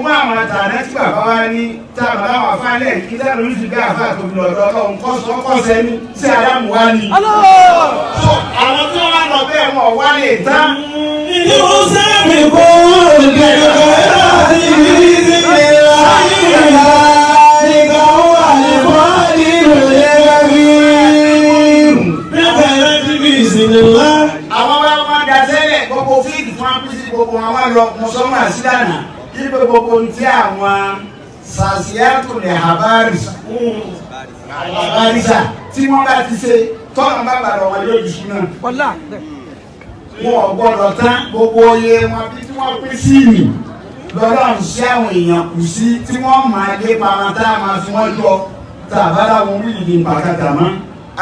Ogún àwọn àtàná tí bàbá wa ní táwọn aláwọ̀ afálẹ̀ kí táwọn olùsí bí àfáà tó fi lọ́dọ̀ Ọlọ́run kọ́sọ́ kọ́sẹ́ ní sí Ádámù wá ní. So àwọn tí wọ́n wá lọ bẹ́ẹ̀ wọn wá lè tán. Àwọn bá wọn da sẹ́lẹ̀ gbogbo fíìdì fún apc gbogbo wọn wá lọ mùsọ́mà sílànà kí gbogbo ohun tí àwọn sàṣíàtò lè habarisa tí wọ́n bá ti ṣe tọ́nà bá bàrọ̀ wọn yóò jù náà. Wọn ò gbọ́dọ̀ tán gbogbo oyè wọn bí tí wọ́n pín sí ìmì lọ́lọ́run sí àwọn èèyàn kù sí tí wọ́n máa lé pamọ́ tá a máa fi wọ́n jọ tá a bá láwọn wíìlì ní pàkàtà mọ́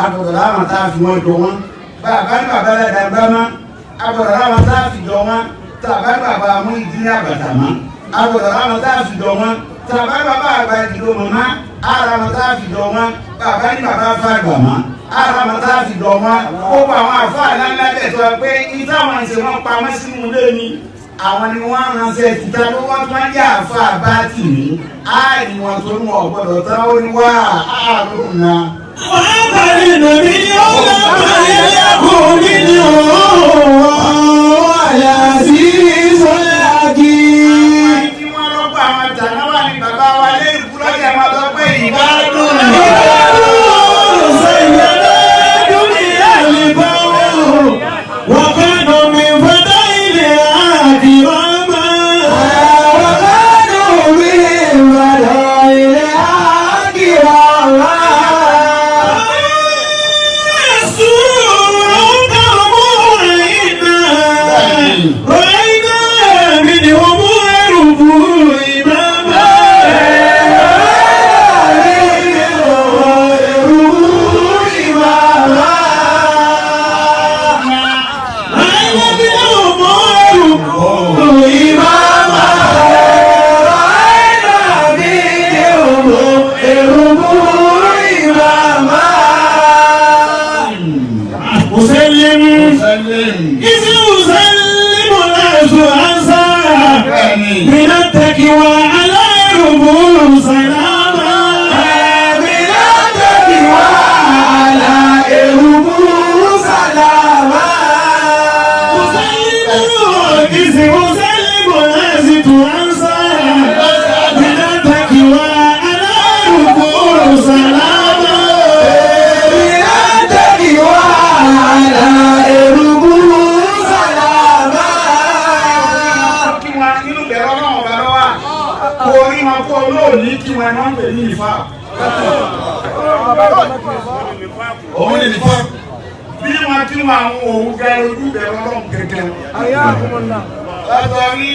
agbọ̀dọ̀ láwọn tá a fi wọ́n jọ wọ́n bàbá ní bàbá ládàgbà mọ́ agbọ̀dọ̀ láwọn tá a fi jọ wọ́n tá a bá ní bàbá mú ìdílé àbàtà mọ́ agbọ̀dọ̀ láwọn tá a fi jọ wọ́n tá a bá ní bàbá àgbà ìdìbò mọ́mọ́ ara wọn tá a fi jọ wọ́n bàbá ní bàbá fàgbà mọ́ ara wọn tá a fi jọ wọ́n gbogbo àwọn àfáà ńláńlá bẹ̀ tó pé ìtàwọn ìṣe wọn pamọ́ sínú ilé ni àwọn ni wọ́n ránṣẹ́ títa ló wọ́n tún á jẹ́ àfáà bá tì mí á ní wọn tó ní wọn gbọ́dọ̀ tán ó ní wá àárò náà. Tí wọ́n rọ́pò àwọn tàná wà ní bàbá wa lẹ́yìn kúlọ́jà máa sọ pé ìbádùn. Kí wọn nínú bẹ̀rẹ̀ Ọlọ́run ọba lọ́wọ́ kò rí wọn kó olóòní kí wọn náà ń pè ní ìfà. Òun ni nìfọ́. Bí wọn kí wọn àwọn òun gẹ ojú bẹ̀rẹ̀ Ọlọ́run gẹ́gẹ́. Lọ́tọ̀ rí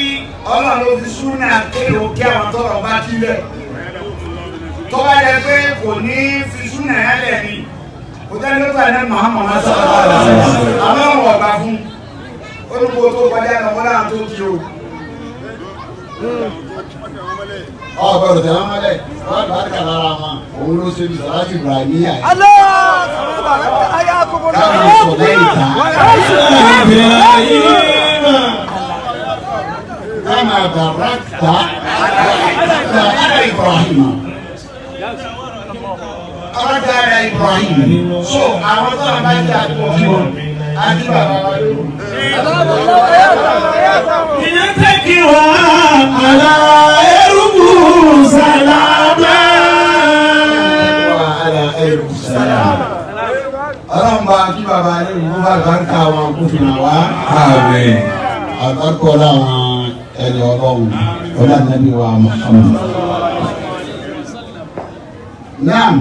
Ọlọ́run ló fi súnà kéèrò kí àwọn tọrọ bá kílẹ̀. Tó bá jẹ pé kò ní fi súnà yẹn lẹ̀ ni. Kò tẹ́lẹ̀ ló tà ní Muhammad sallallahu alaihi wasallam. Àmọ́ wọn ọ̀gbà fún olùkó tó kọjá lọ́wọ́ láwọn tó kí o. Ọ̀gbọ́dọ̀ tẹ̀wọ́n mọ́lẹ̀ wọ́n bá kà lára wọn òun ló ṣe bí sàlájì Ibrahimiya yìí. Káwọn sọ lẹ́yìn tá. Kama barakta ala Ibrahim. Ọlọ́dà ara Ibrahim. So àwọn tó àbá jẹ́ àdúgbò kí wọn. Àti bàbá wa lóru. Wa ala ẹrù sàlám. Ọlọ́run bá kí bàbá lóru kó bá àlùbáríkà wọn kó fi hàn wá. Àmín. Àlùbáríkà ọlá àwọn ẹni Ọlọ́run ọlá nàbí wa Muhammad. Naam.